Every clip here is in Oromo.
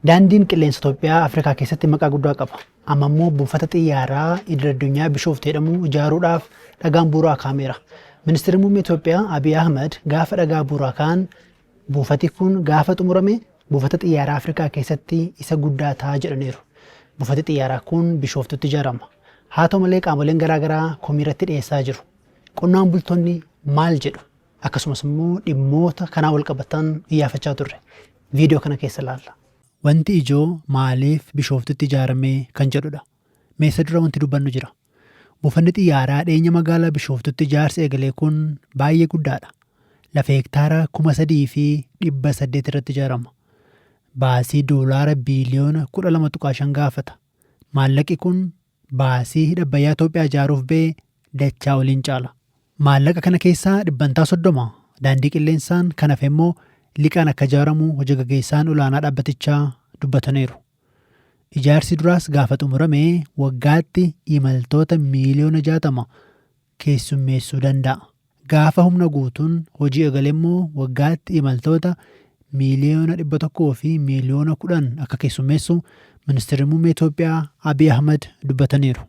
Daandiin Qilleensa Itoophiyaa Afrikaa keessatti maqaa guddaa qaba. Amma immoo buufata xiyyaaraa idil-addunyaa Bishooftuu jedhamu ijaaruudhaaf dhagaan bu'uuraa kaa'ameera. Ministeerri Muummee Itoophiyaa Abiy Ahmad gaafa dhagaa bu'uuraa kaa'an, buufati kun gaafa xumurame buufata xiyyaaraa Afrikaa keessatti isa guddaa ta'a jedhaniiru. Buufati xiyyaaraa kun Bishooftuutti ijaarama. Haa ta'u malee, qaamoleen garaagaraa komii irratti dhiyeessaa jiru. Qonnaan bultoonni maal jedhu? Akkasumas immoo dhimmoota kanaa wal qabatan iyyaafachaa turre. Viidiyoo kana keessa ilaalla. Wanti ijoo maaliif Bishooftutti ijaarame kan jedhudha. Meessa dura wanti dubbannu jira. Buufanni xiyyaaraa dhiyeenya magaalaa Bishooftutti ijaarsi eegalee kun baay'ee guddaadha. Lafa hektaara 3,800 irratti ijaarama. Baasii doolaara biiliyoona 12.5 gaafata. Maallaqi kun baasii hidha Abbayyaa Itoophiyaa ijaaruuf ba'e dachaa oliin caala. Maallaqa kana keessaa 30% daandii qilleensaan, kan hafe immoo liqaan akka ijaaramu hojii gaggeessaan olaanaa dhaabbatichaa dubbataniiru. Ijaarsi duraas gaafa xumurame waggaatti imaltoota miiliyoona 60 keessummeessuu danda'a. Gaafa humna guutuun hojii eegale immoo waggaatti imaltoota miiliyoona 100 fi miiliyoona 10 akka keessummeessu Ministeerri Muummee Itoophiyaa Abiy Ahmad dubbataniiru.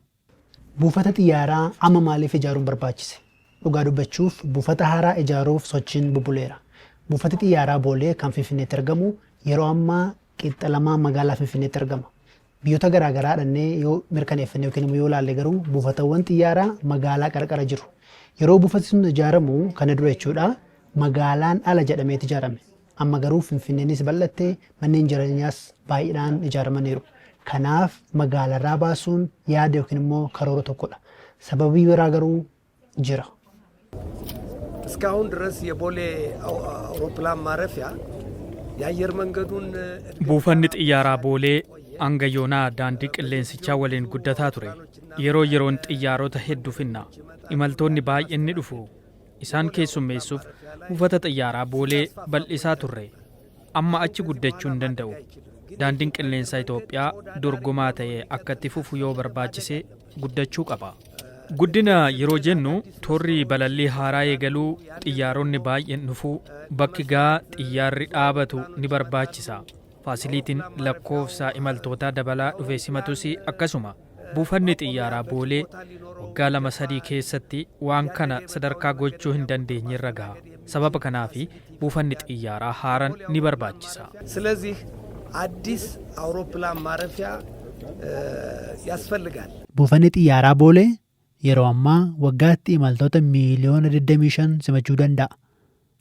Buufata xiyyaaraa amma maaliif ijaaruun barbaachise? Dhugaa dubbachuuf, buufata haaraa ijaaruuf sochiin bubbuleera. Buufati xiyyaaraa Boolee kan Finfinneetti argamu yeroo ammaa qixxa lamaa magaalaa Finfinneetti argama. Biyyoota garaa garaa dhannee yoo mirkaneeffanne yookiin immoo yoo ilaalle garuu, buufatawwan xiyyaaraa magaalaa qarqara jiru. Yeroo buufati sun ijaaramu kana dura jechuudha, magaalaan ala jedhameeti ijaarame. Amma garuu Finfinneenis bal'atte, manneen jireenyaas baay'inaan ijaaramaniiru. Kanaaf magaalarraa baasuun yaada yookiin immoo karoora tokkodha. Sababii biraa garuu jira. እስካሁን ድረስ የቦሌ አውሮፕላን ማረፊያ የአየር መንገዱን Buufanni xiyyaaraa Boolee hanga yoonaa daandii qilleensichaa waliin guddataa ture. Yeroo yeroon xiyyaarota hedduu finna. Imaltoonni baay'een ni dhufu. Isaan keessummeessuuf buufata xiyyaaraa Boolee bal'isaa turre. Amma achi guddachuu hin danda'u. Daandiin qilleensaa Itoophiyaa dorgomaa ta'e akka itti fufu yoo barbaachise guddachuu qaba. Guddina yeroo jennu, toorri balallii haaraa eegaluu, xiyyaaronni baay'een dhufuu, bakki gaa xiyyaarri dhaabatu ni barbaachisa. Faasiliitiin lakkoofsa imaltootaa dabalaa dhufe simatus akkasuma. Buufanni xiyyaaraa Boolee waggaa 2-3 keessatti waan kana sadarkaa gochuu hin dandeenyerra gaha. Sababa kanaafi buufanni xiyyaaraa haaraan ni barbaachisa. ስለዚህ አዲስ አውሮፕላን ማረፊያ ያስፈልጋል። Buufanni xiyyaaraa Boolee yeroo ammaa waggaatti imaltoota miiliyoona 25 simachuu danda'a.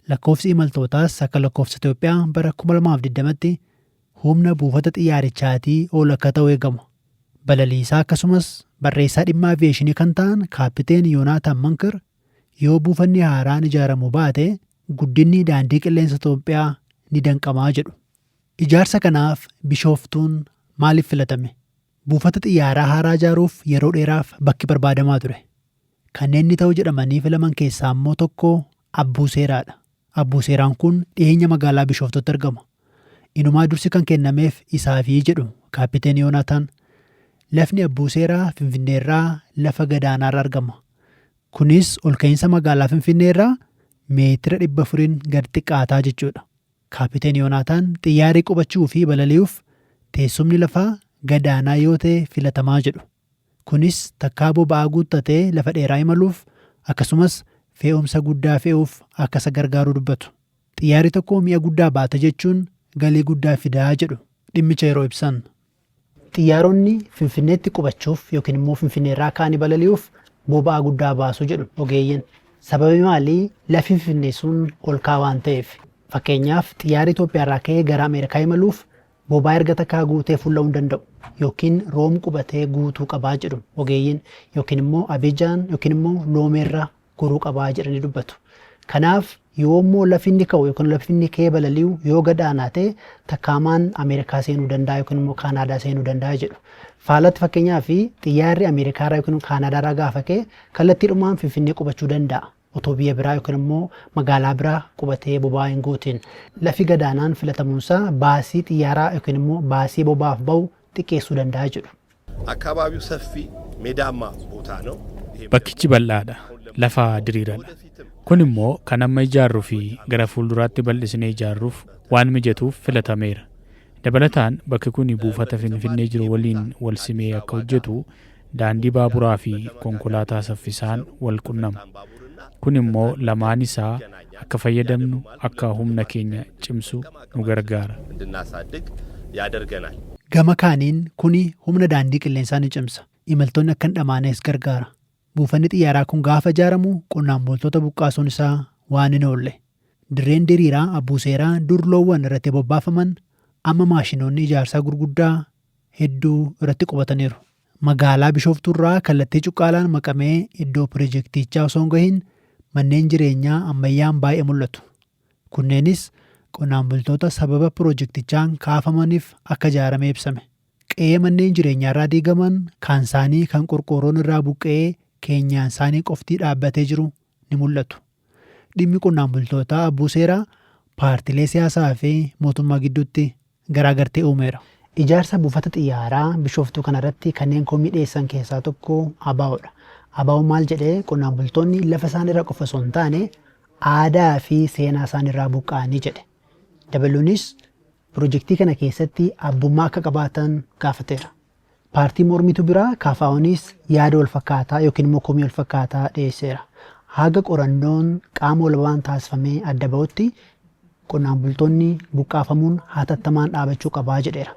Lakkoofsi imaltootaas akka lakkoofsa Itoophiyaa bara 2020tti humna buufata xiyyaarichaatii ol akka ta'u eegama. Balaliisaa akkasumas barreessaa dhimma aviyeeshinii kan ta'an Kaappiteen Yoonaataan Mankir, yoo buufanni haaraan ijaaramuu baate guddinni daandii qilleensa Itoophiyaa ni danqamaa jedhu. Ijaarsa kanaaf Bishooftuun maaliif filatame? Buufata xiyyaaraa haaraa ijaaruuf yeroo dheeraaf bakki barbaadamaa ture. Kanneen ni ta'u jedhamanii filaman keessaa immoo tokko Abbuu Seeraadha. Abbuu Seeraan kun dhiyeenya magaalaa Bishooftutti argama. Inumaa dursi kan kennameef isaafii jedhu Kaappiteen Yoonaataan. Lafni Abbuu Seeraa Finfinneerraa lafa gadaanaarra argama. Kunis ol ka'iinsa magaalaa Finfinneerraa meetira 400n gad xiqqaataa jechuudha. Kaappiteen Yoonaataan xiyyaarri qubachuu fi balali'uuf teessumni lafaa gadaanaa yoo ta'e filatamaa jedhu. Kunis takkaa boba'aa guuttatee lafa dheeraa imaluuf, akkasumas fe'umsa guddaa fe'uuf akka isa gargaaru dubbatu. Xiyyaarri tokko mi'a guddaa baata jechuun galii guddaa fidaa jedhu dhimmicha yeroo ibsan. Xiyyaaronni Finfinneetti qubachuuf yookiin immoo Finfinneerraa ka'anii balali'uuf boba'aa guddaa baasu jedhu ogeeyyiin. Sababi maalii? Lafi Finfinnee sun ol ka'aa waan ta'eef. Fakkeenyaaf, xiyyaarri Itoophiyaarraa ka'ee gara Ameerikaa imaluuf boba'aa erga takkaa guutee fulla'uu hin danda'u. Yookiin Room qubatee guutuu qabaa jedhu ogeeyyiin, yookiin immoo Abijaan yookiin immoo Loomeerra goruu qabaa jedhanii dubbatu. Kanaaf yoommoo lafi inni ka'u yookiin lafi inni ka'ee balali'u yoo gadaanaa ta'e, takkaamaan Ameerikaa seenuu danda'a yookiin immoo Kaanaadaa seenuu danda'a jedhu. Faalatti fakkeenyaaf, xiyyaarri Ameerikaarraa yookiin Kaanaadaarraa gaafa ka'e kallattiidhumaan Finfinnee qubachuu danda'a. Otoo biyya biraa yookiin immoo magaalaa biraa qubatee boba'aa hin guutin. Lafi gadaanaan filatamuunsaa baasii xiyyaaraa yookiin immoo baasii boba'aaf ba'u xiqqeessuu danda'a jedhu. አካባቢው ሰፊ ሜዳማ ቦታ ነው። Bakkichi bal'aadha. Lafa diriiraadha. Kun immoo kan amma ijaarruu fi gara fuulduraatti bal'isnee ijaarruuf waan mijatuuf filatameera. Dabalataan bakki kun buufata Finfinnee jiru waliin wal simee akka hojjetu daandii baaburaa fi konkolaataa saffisaan wal qunnama. Kun immoo lamaan isaa akka fayyadamnu akka humna keenya cimsu nu gargaara. እንድናሳድግ ያደርገናል። Gama kaaniin kuni humna daandii qilleensaa ni cimsa. Imaltoonni akka hin dhamaanes gargaara. Buufanni xiyyaaraa kun gaafa ijaaramu qonnaan bultoota buqqaasuun isaa waan hin oolle. Dirreen diriiraa Abbuuseeraa dur loowwan irratti bobbaafaman amma maashinoonni ijaarsaa gurguddaa hedduu irratti qubataniiru. Magaalaa Bishooftuurraa kallattii Cuqqaalaan maqamee iddoo pirojektichaa osoo hin gahin manneen jireenyaa ammayyaan baay'ee mul'atu. Kunneenis qonnaan bultoota sababa pirojektichaan kaafamaniif akka ijaarame ibsame. Qe'ee manneen jireenyaarraa diigaman kaan isaanii kan qorqoorroon irraa buqqa'ee keenyaan isaanii qoftii dhaabbatee jiru ni mul'atu. Dhimmi qonnaan bultootaa Abbuuseeraa paartilee siyaasaa fi mootummaa gidduutti garaagartee uumeera. Ijaarsa buufata xiyyaaraa Bishooftuu kanarratti kanneen komii dhiyeessan keessaa tokko ABO'dha. ABO'n maal jedhee? Qonnaan bultoonni lafa isaan irra qofa osoo hin taane aadaa fi seenaa isaan irraa buqqa'anii jedhe. Dabaluunis pirojektii kana keessatti abbummaa akka qabaatan gaafateera. Paartiin mormituu biraa KFO'nis yaada wal fakkaataa yookiin immoo komii wal fakkaataa dhiyeesseera. Haga qorannoon qaama walabaan taasifamee adda ba'utti qonnaan bultoonni buqqaafamuun hatattamaan dhaabachuu qabaa jedheera.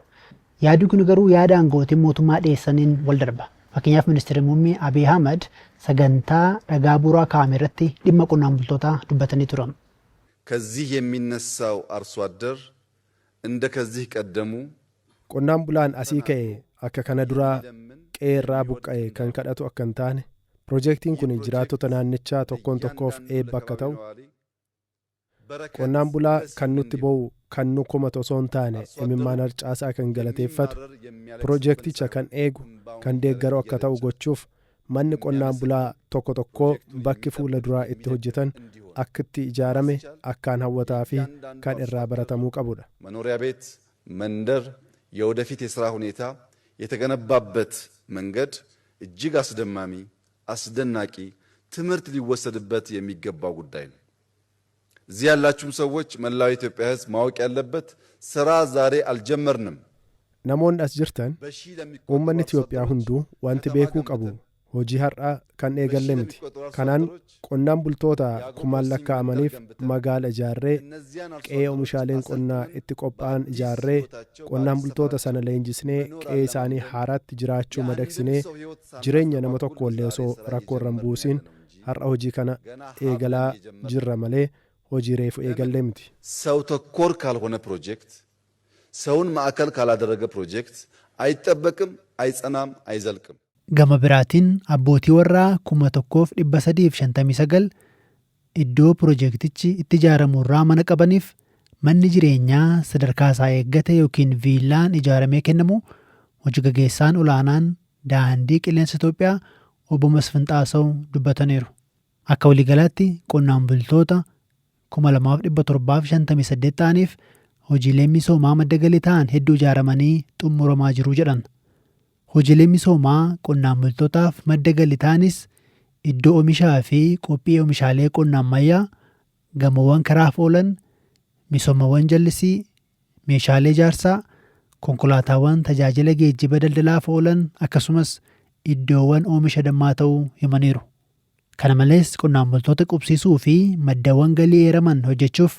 Yaadni kun garuu yaada aangootiin mootummaa dhiyeessaniin wal darba. Fakkeenyaaf, Ministeerri Muummee Abiy Ahmad sagantaa dhagaa bu'uuraa kaa'ame irratti dhimma qonnaan bultootaa dubbatanii turan. ከዚህ የሚነሳው አርሶ አደር እንደ ከዚህ ቀደሙ Qonnaan bulaan asii ka'e akka kana duraa qe'ee irraa buqqa'e kan kadhatu akka hin taane, piroojeektiin kun jiraattota naannichaa tokkoon tokkoof eebba akka ta'u, qonnaan bulaa kan nutti bo'u, kan nu komatu osoo hin taane imimmaan harcaasaa kan galateeffatu, piroojeekticha kan eegu, kan deeggaru akka ta'u gochuuf manni qonnaan bulaa tokko tokkoo bakki fuula duraa itti hojjetan akka itti ijaarame akkaan hawwataa fi kan irraa baratamuu qabudha. መኖሪያ ቤት፣ መንደር፣ የወደፊት የስራ ሁኔታ የተገነባበት መንገድ እጅግ አስደማሚ፣ አስደናቂ፣ ትምህርት ሊወሰድበት የሚገባው ጉዳይ ነው። እዚህ ያላችሁም ሰዎች፣ መላው የኢትዮጵያ ሕዝብ ማወቅ ያለበት ስራ ዛሬ አልጀመርንም። Namoonni as jirtan, uummanni Itiyoophiyaa hunduu wanti beekuu qabu hojii har'aa kan eegalle miti. Kanaan qonnaan bultoota kumaan lakkaa'amaniif magaala ijaarree, qe'ee oomishaaleen qonnaa itti qophaa'an ijaarree, qonnaan bultoota sana leenjisnee, qe'ee isaanii haaraatti jiraachuu madaqsinee, jireenya nama tokko illee osoo rakkoo irra hin buusin har'a hojii kana eegalaa jirra malee hojii reefu eegallee miti. ሰው ተኮር ካልሆነ ፕሮጀክት፣ ሰውን ማዕከል ካላደረገ ፕሮጀክት አይጠበቅም፣ አይጸናም፣ አይዘልቅም። Gama biraatiin abbootii warraa 1359 iddoo pirojektichi itti ijaaramu irraa mana qabaniif manni jireenyaa sadarkaa isaa eeggate yookiin viillaan ijaaramee kennamu hojii gaggeessaan olaanaan Daandii Qilleensa Itoophiyaa Obbo Masfin Xaasaw dubbataniiru. Akka waliigalaatti qonnaan bultoota 2758 ta'aniif hojiileen misoomaa madda galii ta'an hedduu ijaaramanii xumuramaa jiru jedhan. Hojiileen misoomaa qonnaan bultootaaf madda galii ta'anis iddoo oomishaa fi qophii oomishaalee qonna ammayyaa, gamoowwan karaaf oolan, misoomawwan jallisii, meeshaalee ijaarsaa, konkolaataawwan tajaajila geejjiba daldalaaf oolan, akkasumas iddoowwan oomisha dammaa ta'uu himaniiru. Kana malees qonnaan bultoota qubsiisuu fi maddawwan galii eeraman hojjechuuf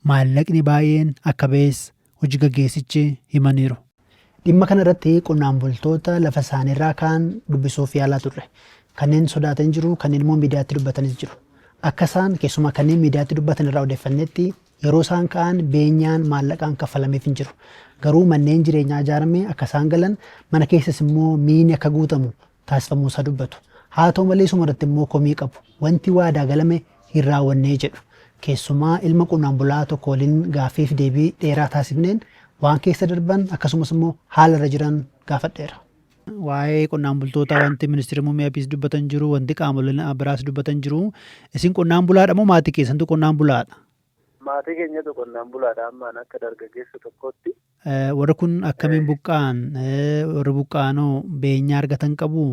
maallaqni baay'een akka ba'es hojii gaggeessichi himaniiru. Dhimma kana irratti qonnaan bultoota lafa isaaniirraa ka'an dubbisuuf yaalaa turre. Kanneen sodaatan jiru, kanneen immoo miidiyaatti dubbatanis jiru. Akka isaan keessumaa kanneen miidiyaatti dubbatan irraa odeeffannetti, yeroo isaan ka'an beenyaan maallaqaan kaffalameef hin jiru. Garuu manneen jireenyaa ijaarame akka isaan galan, mana keessas immoo miini akka guutamu taasifamuu isaa dubbatu. Haa ta'u malee isuma irratti immoo komii qabu. Wanti waadaa galame hin raawwannee jedhu. Keessumaa ilma qonnaan bulaa tokko waliin gaaffiif deebii dheeraa taasifneen waan keessa darban akkasumas immoo haala irra jiran gaafadheera. Waa'ee qonnaan bultootaa wanti Ministeerri Muummee Abiy dubbatan jiru, wanti qaamoleen biraas dubbatan jiru. Isin qonnaan bulaadha moo maatii keessantu qonnaan bulaadha? Maatii keenyatu qonnaan bulaadha ammaan akka dargaggeessa tokkotti. Warri kun akkamiin buqqa'an? Warri buqqa'anoo beenyaa argatan qabu?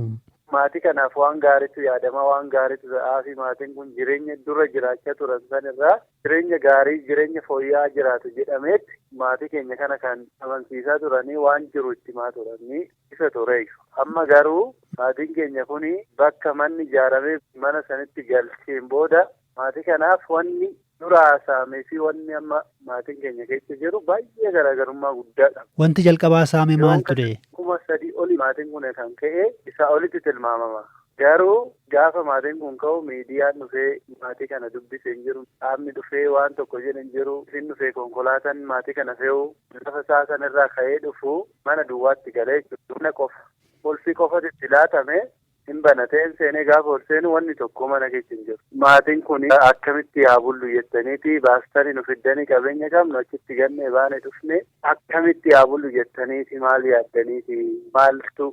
Maatii kanaaf waan gaariitu yaadama, waan gaariitu ta'aa fi maatiin kun jireenya dura jiraachaa turan sanirraa jireenya gaarii, jireenya fooyya'aa jiraatu jedhameetti maatii keenya kana kan amansiisaa turanii waan jiru itti himaa turanii isa tureeyyu. Amma garuu maatiin keenya kun bakka manni ijaaramee mana sanitti galcheen booda maatii kanaaf wanni dura haasa'amee fi wanni amma maatiin keenya keessa jiru baay'ee garaagarummaa guddaa qaba. Wanti jalqabaa saame maal ture? 3,000 oli maatiin kun kan ka'e isaa olitti tilmaamama. Garuu gaafa maatiin kun ka'u miidiyaan dhufee maatii kana dubbisee hin jiru. Qaamni dhufee waan tokko jedhe hin jiru. Isin dhufee konkolaataan maatii kana fe'u lafa isaa sanarraa ka'ee dhufu mana duwwaatti galee jechuudha. Mana qofa. Qulfii qofatu itti laatame. Hin banatee hin seenee gaafa ol seenu wanni tokko mana keessa hin jiru. Maatiin kun akkamitti haa bullu jettaniiti baastanii nu fiddanii qabeenya qabnu achitti gannee baane dhufne akkamitti haa bullu jettaniiti maal yaaddaniiti maaltu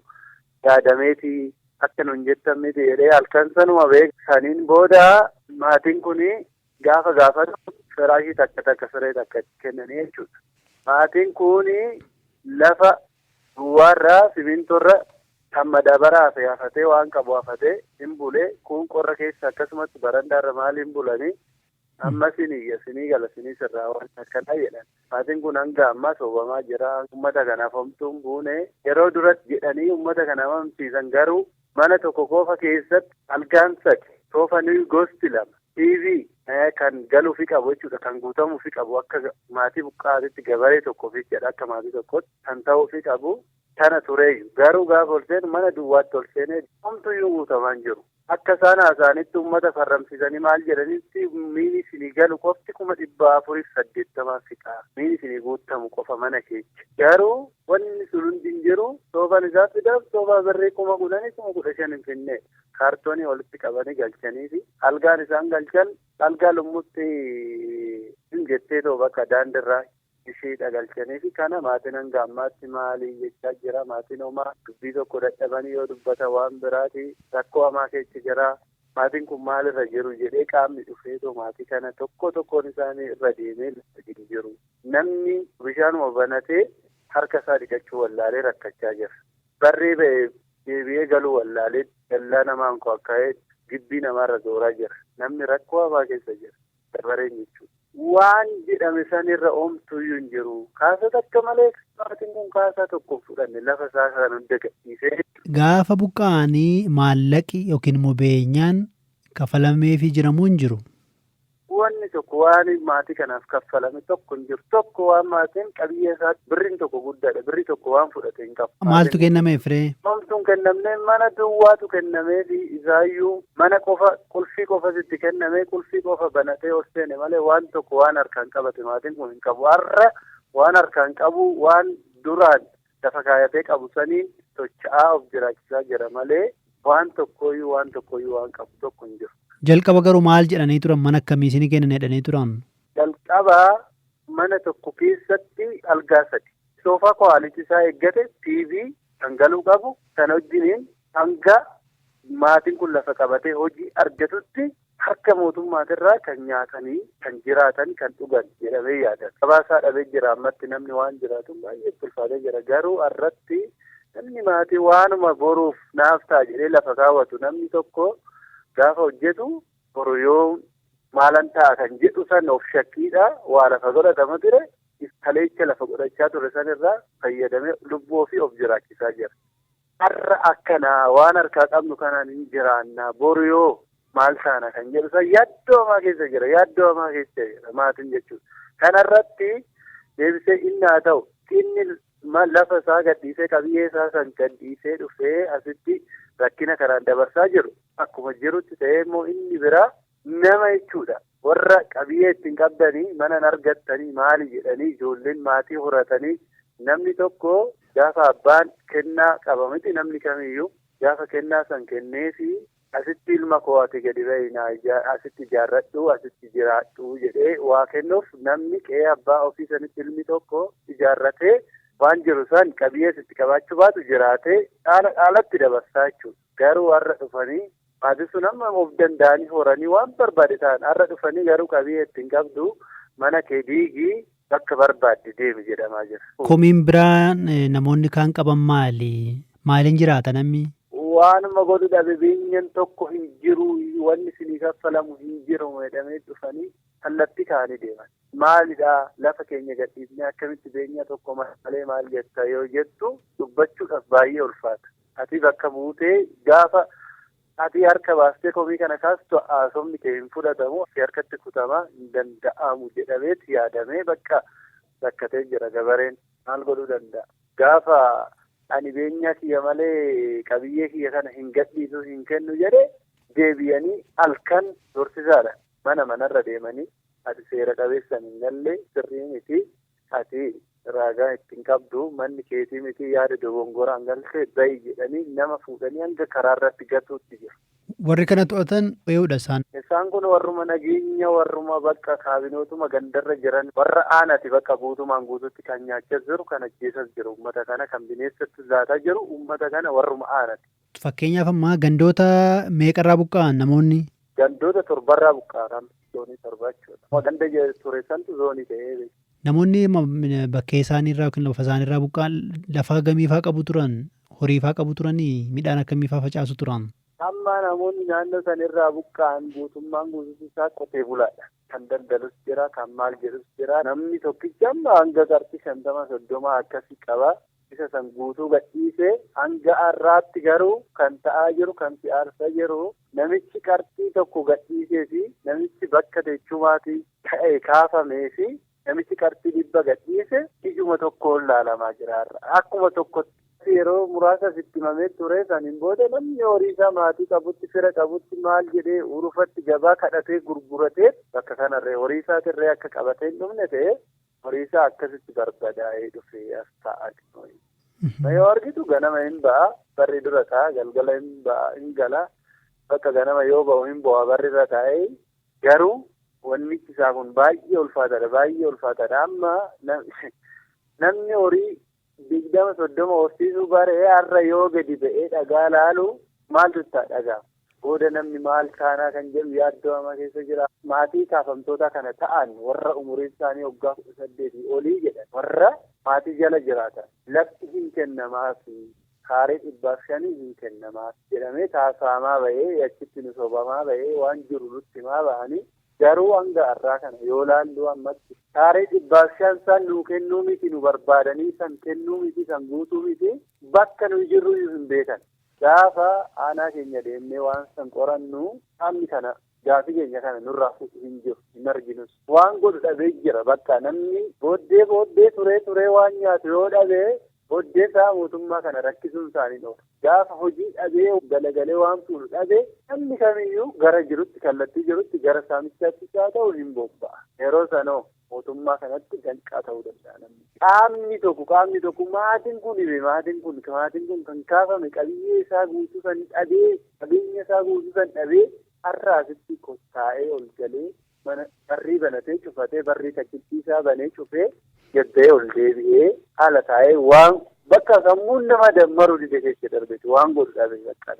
yaadameeti akka nun jettan miti jedhee halkan sanuma beeksisaniin booda maatiin kun gaafa gaafatu firaashii takka takka siree takka kennanii jechuudha. Maatiin kun lafa duwwaarraa simintoorra kan madaabaraa hafe hafatee waan qabu hafatee hin bulee kun qorra keessa akkasumas barandaarra maaliin bulanii amma sinii sinii gala sinii sirraa waan akkanaa jedhan. Maatiin kun hanga ammaa soobamaa jira. Uummata kanaaf homtuun buune yeroo duratti jedhanii uummata kana amansiisan garuu mana tokko qofa keessatti algaan sadi soofanii gosti lama TV kan galuufi qabu jechuudha kan guutamuufi qabu akka maatii buqqaatitti gabaree tokkoof jedha akka maatii tokkootti kan ta'uufi qabu. Kana tureeyyu garuu gaafa ol seenu mana duwwaatti ol seenee homtuyyuu guutamaa hin jiru. Akka isaan haasa'anitti uummata farramsiisanii maal jedhanitti miini isinii galu qofti 480,000 fixa. Miini isinii guutamu qofa mana keessa. Garuu wanni sun hundi hin jiru soofaan isaa fidaaf soofaa birrii 10,000 15,000 hin finne kaartoonii walitti qabanii galchanii fi algaan isaan galchan algaa lummutti hin jettee too bakka daandirraa. Isheedha galchanii fi kana maatiin hanga ammaatti maalii jechaa jira. Maatiin homaa dubbii tokko dadhabanii yoo dubbata waan biraati rakkoo hamaa keessa jira. Maatiin kun maalirra jiru jedhee qaamni dhufeetoo maatii kana tokko tokkoon isaanii irra deemee hin jiru. Namni bishaanuma banatee harka isaa dhiqachuu wallaalee rakkachaa jira. Barree ba'ee deebi'ee galuu wallaalee dallaa namaan kakkaa'ee gibbii namaarra dooraa jira. Namni rakkoo hamaa keessa jira. Dabareen jechuudha. Waan jedhame sanirra oomtuyyuu hin jiru. Kaasa takka malee maatiin kun kaasaa tokko fudhanne lafa isaa kan hunda gadhiisee. Gaafa buqqa'anii maallaqi yookiin immoo beenyaan kafalameefii jiramuu hin jiru. Wanni tokko waan maatii kanaaf kaffalame tokko hin jiru. Tokko waan maatiin qabiyyee isaatti birriin tokko guddaadha. Birri tokko waan fudhate hin qabu. Maaltu kennameef ree? Homtuun kennamnee mana duwwaatu kennameefi isaayyuu mana qofa qulfii qofa sitti kennamee qulfii qofa banatee ol seene malee waan tokko waan harkaan qabate maatiin kun hin qabu. Har'a waan harkaan qabu waan duraan lafa kaayatee qabu saniin socho'aa of jiraachisaa jira malee waan tokkooyyuu waan qabu tokko hin jiru. Jalqaba garuu maal jedhanii turan mana akkamii isinii kennan jedhanii turan? Jalqaba mana tokko keessatti algaa sadi. Soofaa kwaalitii isaa eeggate TV kan galuu qabu kan wajjiniin hanga maatiin kun lafa qabatee hojii argatutti harka mootummaatirraa kan nyaatanii kan jiraatan kan dhugan jedhamee yaadama. Gabaasaa dhabee jira ammatti namni waan jiraatu baay'ee ulfaatee jira garuu har'atti namni maatii waanuma boruuf naaf ta'a jedhee lafa kaawwatu namni tokko. Gaafa hojjetu boru yoo maalan ta'a kan jedhu san of shakkiidha waa lafa godhatama ture kaleecha lafa godhachaa ture sanirraa fayyadamee lubbuu ofii of jiraachisaa jira. Har'a akkanaa waan harkaa qabnu kanaan hin jiraanna boru yoo maal taana kan jedhu san yaaddoo hamaa keessa jira yaaddoo hamaa keessa jira maatiin jechuudha. Kanarratti deebisee inni haa ta'u inni lafa isaa gadhiisee qabiyyee isaa san gadhiisee dhufee asitti rakkina kanaan dabarsaa jiru. Akkuma jirutti ta'ee immoo inni biraa nama jechuudha. Warra qabiyyee ittiin qabdanii mana argattanii maali jedhanii ijoolleen maatii horatanii namni tokko gaafa abbaan kennaa qaba miti namni kamiyyuu gaafa kennaa san kenneefi asitti ilma koo ati gadi bahi asitti ijaarradhu asitti jiraadhu jedhee waa kennuuf namni qe'ee abbaa ofii sanitti ilmi tokko ijaarratee waan jiru san qabiyyee sitti qabaachuu baatu jiraatee dhaalatti dabarsaa jechuudha. Garuu har'a dhufanii maatiin sun amma of danda'anii horanii waan barbaade ta'an har'a dhufanii garuu qabiyyee ittiin qabdu mana kee diigii bakka barbaadde deemi jedhamaa jira. Komiin biraan namoonni kaan qaban maali? Maaliin jiraata namni? Waanuma godhu dhabe. Beenyaan tokko hin jiru, wanni isinii kaffalamu hin jiru jedhamee dhufanii kallattii kaa'anii deeman. Maalidhaa, lafa keenya gadhiifnee akkamitti beenyaa tokko malee maal jetta yoo jettu, dubbachuudhaaf baay'ee ulfaata. Ati bakka buutee gaafa ati harka baastee komii kana kaastu, haasofni kee hin fudhatamu, harkatti kutamaa hin danda'amu jedhameeti yaadamee bakka rakkatee jira gabareen, maal godhuu danda'a? Gaafa ani beenyaa kiyya malee qabiyyee kiyya kana hin gadhiisu, hin kennu jedhe, deebi'anii halkan dorsisaadha. Mana manarra deemanii, ati seera qabeessan hin galle, sirrii miti, ati raagaa ittiin qabdu, manni keetii miti, yaada dogongoraan galtee, bahi jedhanii nama fuudhanii hanga karaa irratti gatuutti jiru. Warri kana to'atan eenyudha isaan? Isaan kun warruma nageenya, warruma bakka kaabinootuma gandarra jiran, warra aanati. Bakka guutumaan guututti kan nyaachaa jiru, kan ajjeesas jiru uummata kana, kan bineensatti laataa jiru uummata kana, warruma aanati. Fakkeenyaaf, ammaa gandoota meeqarraa buqqa'an namoonni? Gandoota torbarraa buqqa'an, zoonii 7 jechuudha. Ganda ture santu zoonii ta'ee. Namoonni bakkee isaaniirraa yookiin lafa isaaniirraa buqqa'an lafa gamiifaa qabu turan, horiifaa qabu turanii, midhaan akkamiifaa facaasu turan? Amma namoonni naannoo sanirraa buqqa'an guutummaan guutuutti isaa qotee bulaadha. Kan daldalus jira, kan maal jedhus jira. Namni tokkichi amma hanga qarshii 50, 30 akkasii qaba. Isa san guutuu gadhiisee hanga har'aatti garuu kan ta'aa jiru, kan si aarsaa jiru, namichi qarshii tokko gadhiisee fi namichi bakka teechumaatii ka'e kaafamee fi namichi qarshii 100 gadhiise ijuma tokkoon laalamaa jira har'a. Akkuma tokkotti yeroo muraasa sitti himamee ture saniin booda namni horii isaa maatii qabutti, fira qabutti, maal jedhee urufatti gabaa kadhatee gurguratee bakka kanarree horii isaatirree akka qabatee hin dhumne ta'e, horii isaa akkasitti barbadaa'ee dhufee as taa'aa. Yoo argitu ganama hin ba'a, barri dura ta'a, galgala hin ba'a, hin gala. Bakka ganama yoo ba'u hin bo'a barri irra taa'ee. Garuu wanni isaa kun baay'ee ulfaataadha, baay'ee ulfaataadha. Amma namni horii 20, 30 horsiisuu baree har'a yoo gadi ba'ee dhagaa laalu maaltu itti dhagaa? Booda namni maal taanaa kan jedhu yaaddoo hamaa keessa jira. Maatii kaafamtoota kana ta'an, warra umuriin isaanii waggaa 18 olii jedhan, warra maatii jala jiraatan, lafti hin kennamaafi, kaaree 500 hin kennamaaf jedhamee taasifamaa bahee, achitti nu sobamaa bahee, waan jiru nutti himaa bahanii, garuu hanga har'aa kana yoo laallu ammatti kaaree 500 san nuu kennuu miti, nu barbaadanii san kennuu miti, san guutuu miti, bakka nu jirru hin beekan. Gaafa aanaa keenya deemnee waan san qorannu, qaamni kana gaafii keenya kana nurraa fuudhu hin jiru, hin arginus. Waan godhu dhabee jira. Bakka namni booddee booddee turee turee waan nyaatu yoo dhabee, booddee isaa mootummaa kana rakkisuun isaanii dhoora. Gaafa hojii dhabee galagalee waan fuudhu dhabee, namni kamiyyuu gara jirutti, kallattii jirutti, gara saamichaatti haa ta'u hin bobba'a. Yeroo sanoo mootummaa kanatti danqaa ta'uu danda'a namni. Qaamni tokko maatiin kun hibe, maatiin kun kan kaafame qabiyyee isaa guutuu san dhabee, qabeenya isaa guutuu san dhabee, har'a asitti kottaa'ee ol galee, mana barrii banatee cufatee, barrii takkittii isaa banee cufee, gaddee ol deebi'ee haala taa'ee, waan bakka sammuun nama dammaruu dide keessa darbeeti, waan godhu dhabe bakka.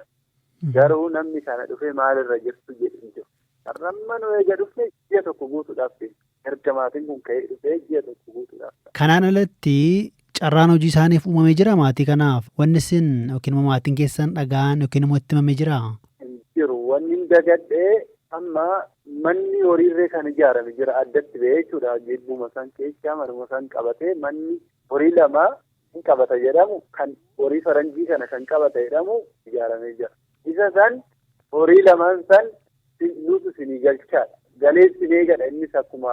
Garuu namni kana dhufee maalirra jirtu jedhu hin jiru. Har'amma nu eega dhufne ji'a tokko guutuudhaaf deema. Erga maatiin kun ka'ee dhufee ji'a tokko guutuudhaaf. Kanaan alatti carraan hojii isaaniif uumamee jira maatii kanaaf? Wanni isin yookiin immoo maatiin keessan dhaga'an yookiin immoo itti himamee jira? Hin jiru. Wanni hin dagadhee, amma manni horiirree kan ijaarame jira addatti ba'ee jechuudha. Jibbuma san keessaa manuma san qabatee manni horii lama hin qabata jedhamu, kan horii faranjii kana kan qabata jedhamu ijaaramee jira. Isa san horii lamaan san nutu isinii galchaadha. Galee isin eegadha. Innis akkuma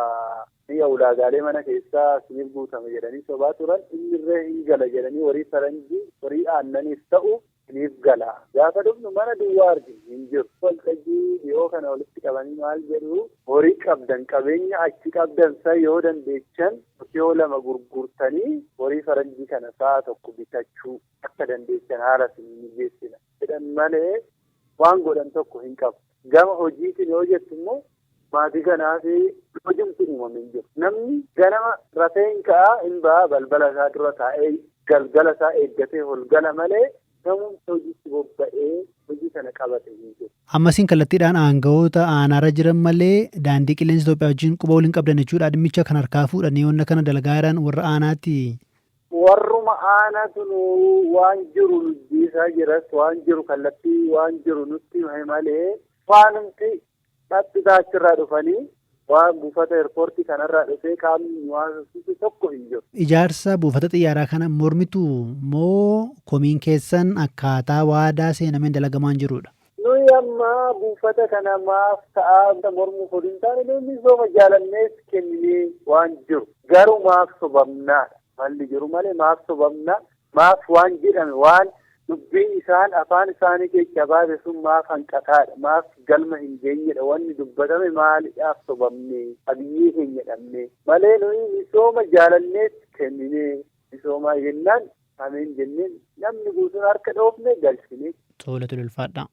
mi'a ulaagaalee mana keessaa isiniif guutame jedhanii sobaa turan, inni irree hin gala jedhanii, horii faranjii horii aannaniif ta'u isiniif gala. Gaafa dhufnu mana duwwaa arginu, hin jiru. Waltajjii dhiyoo kana walitti qabanii maal jedhu, horii qabdan, qabeenya achi qabdan san yoo dandeechan yoo lama gurgurtanii horii faranjii kana sa'a tokko bitachuu akka dandeechan haala isin mijeessina jedhan malee waan godhan tokko hin qabu. Gama hojiitiin yoo jettu immoo maatii kanaaf hojiin uumame hin jiru. Namni ganama rafee hin ka'a, hin ba'a, balbala isaa dura taa'ee galgala isaa eeggatee holgala malee namumti hojiitti bobba'ee hojii kana qabate hin jiru. Ammasiin kallattiidhaan aangawoota aanaarra jiran malee daandii qilleensa Itoophiyaa wajjin quba waliin qabdan jechuudha. Dhimmicha kan harkaa fuudhanii wanna kana dalagaa jiran warra aanaati. Warruma aanatu nu waan jiru nujjiisaa jiras, waan jiru kallattii waan jiru nutti hime malee, waanumti dhaphisaa achirraa dhufanii waan buufata eerpoortii kanarraa dhufee qaamni nu haasofsiisu tokko hin jiru. Ijaarsa buufata xiyyaaraa kana mormitu moo komiin keessan akkaataa waadaa seenameen dalagamaan jirudha? Nuyi amma buufata kana maaf ta'aa mormuuf oduu hin taane, nuyi misooma jaalannees kenninee waan jiru. Garuu maaf sobamnaadha. Malli jiru malee maaf sobamna, maaf waan jedhame, waan dubbiin isaan afaan isaanii keessaa baase sun maaf hanqataadha, maaf galma hin geenyedha, wanni dubbatame maalidhaaf sobamne, qabiyyee keenya dhabne malee, nuyi misooma jaalannees kenninee, misoomaa jennaan ameen jenneen, namni guutuun harka dhoofne galchine. Tola, ulfaadhaa.